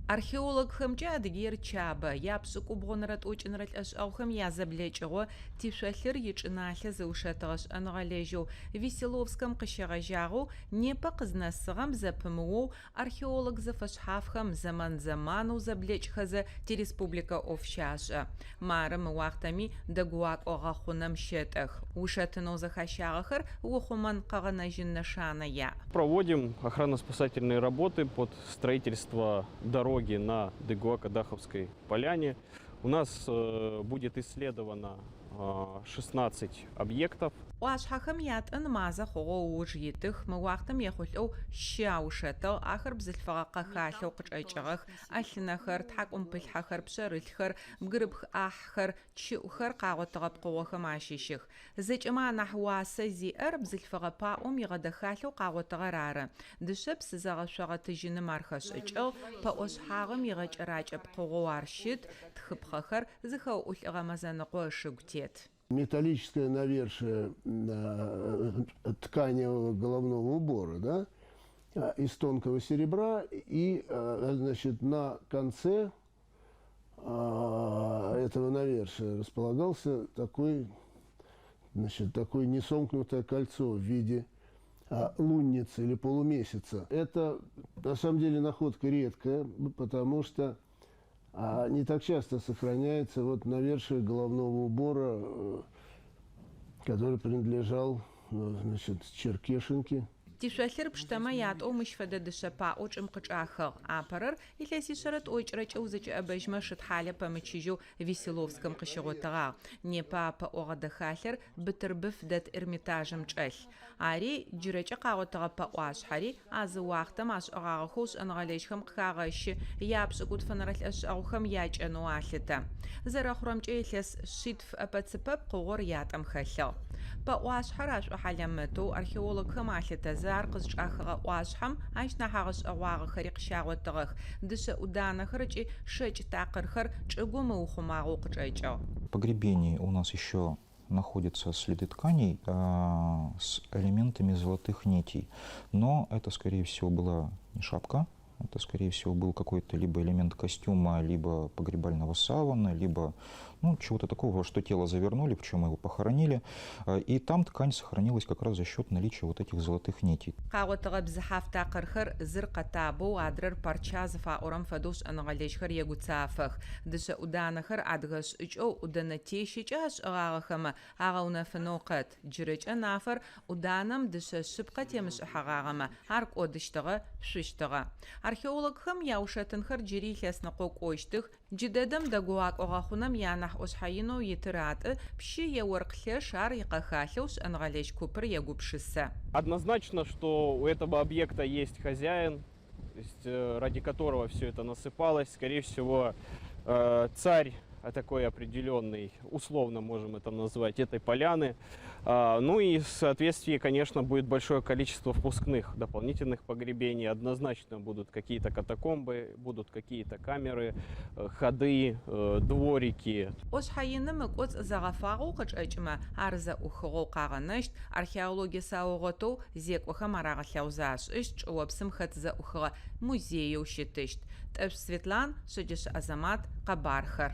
Археологхэмкӏэ Адыгеир Чабэ, япшӏыкӏубгъунэрэ тӏокӏынэрэ лӏэшӏэгъухэм язэблэкӏыгъо тишъолъыр ичӏыналъэ зыушэтыгъэ шӏэныгъэлэжьэу Веселовскэм къыщегъэжьагъэу непэ къызнэсыгъэм зэпымыоу археолог зэфэшъхьафхэм зэман-зэманэу зэблэкӏхэзэ тиреспубликэ ӏоф щашӏэ. Мары мы уахътэми Дэгуакӏо гъэхъунэм щэтӏэх. Ушэтынэу зэхащагъэхэр ухъумэн къэгъэнэжьын нэшанэ яӏ. Проводим охранно-спасательные работы под строительство дороги на Дыгуако-Даховской поляне. У нас будет исследовано 16 объектов. ӏуашъхьэхэм ятӏын мазэ хъугъэу ыуж итых, мы уахътэм ехъулӏэу щы аушэтыгъ, ахэр бзылъфыгъэ къэхалъэу къычӏэкӏыгъэх, ӏэлъынэхэр, тхьакӏумпылъхьэхэр, пшъэрылъхэр, бгырыпх ӏахьхэр, чыӏухэр къагъотыгъэ пкъыгъохэм ащыщых. Зэкӏэмэ анахь уасэ зиӏэр бзылъфыгъэ паӏом игъэдэхалъэу къагъотыгъэр ары. Дышъэпс зэгъэшъогъэ тыжьыным ар хэшӏыкӏыгъ, пэӏо шъхьагъым игъэкӏэракӏэ пкъыгъоу ар щыт, тхыпхъэхэр зыхэуӏулӏыгъэ мэзэныкъо ышыгу тет. Металлическое навершие тканевого головного убора, да, из тонкого серебра, и, значит, на конце этого навершия располагался такой, значит, такое несомкнутое кольцо в виде лунницы или полумесяца. Это, на самом деле, находка редкая, потому что не так часто сохраняется вот навершие головного убора, который принадлежал, значит, черкешенке. Тишъолъыр пштэмэ ятӏоу мыщ фэдэ дышъэ паӏо чӏым къычӏахыгъ. Апэрэр илъэсишъэрэ тӏокӏырэкӏэ узэкӏэӏэбэжьмэ Шытхьалэ пэмычыжьэу Веселовскэм къыщигъотыгъагъ. Непэ а пэӏо гъэдэхалъэр Бытырбыф дэт Эрмитажым чӏэлъ. Ари, джырэкӏэ къагъотыгъэ пэӏуашъхьэри а зы уахътэм ашӏыгъагъэхэу шӏэныгъэлэжьхэм къыхагъэщы, япшӏыкӏутфэнэрэ лӏэшӏэгъухэм якӏэнэу алъытэ. Зэрэхъурэмкӏэ илъэс шъитф ӏэпэ-цыпэ пкъыгъор ятӏэм хэлъыгъ. Пэӏуашъхьэр ашӏохьалэмэтэу археологхэм алъытэзэ ар къызчӏахыгъэ ӏуашъхьэм ащ нахь агъэшӏэгъуагъэхэри къыщагъотыгъэх, дышъэ ӏуданэхэр ыкӏи шэкӏ такъырхэр чӏыгум ыухъумагъэу къычӏэкӏыгъ. В погребении у нас еще находятся следы тканей с элементами золотых нитей. Но это, скорее всего, была не шапка, это, скорее всего, был какой-то либо элемент костюма, либо погребального савана, либо, ну, чего-то такого, что тело завернули, в чем его похоронили. И там ткань сохранилась как раз за счет наличия вот этих золотых нитей. Къагъотыгъэ бзыхьаф такъырхэр зыр къэтабэу, адрэр парча зыфаӏорэм фэдэу шӏэныгъэлэжьхэр егуцафэх. Дышъэ ӏуданэхэр адыгэ шӏыкӏэу ӏудэнэ тещэкӏэ ашӏыгъагъэхэмэ агъэунэфынэу къэт. Джырэкӏэ нафэр ӏуданэм дышъэ шъыпкъэ темышӏыхьэгъагъэмэ, ар кӏодыщтыгъэ, шъущтыгъэ. Археологхэм яушэтынхэр джыри илъэсныкъо кӏощтых, джыдэдэм Дэгуакӏо гъэхъунэм ианахь ӏошъхьэ инэу итыр атӏы, пщы е оркъ лъэш ар икъэхалъэу шӏэныгъэлэжь купыр егупшысэ. Однозначно, что у этого объекта есть хозяин, то есть, ради которого все это насыпалось. Скорее всего, царь такой определенный, условно можем это назвать, этой поляны. Ну и в соответствии, конечно, будет большое количество впускных дополнительных погребений. Однозначно будут какие-то катакомбы, будут какие-то камеры, ходы, дворики. Ӏошъхьэ иным ыкӏоцӏ зэгъэфагъэу къычӏэкӏымэ, ар зэӏухыгъэу къагъэнэщт, археологие саугъэтэу зекӏохэм арагъэлъэгъузэ ашӏыщт, чӏыопсым хэт зэӏухыгъэ музееу щытыщт. Тӏэшъу Светлан, Шъэджэшъэ Азамат, къэбархэр.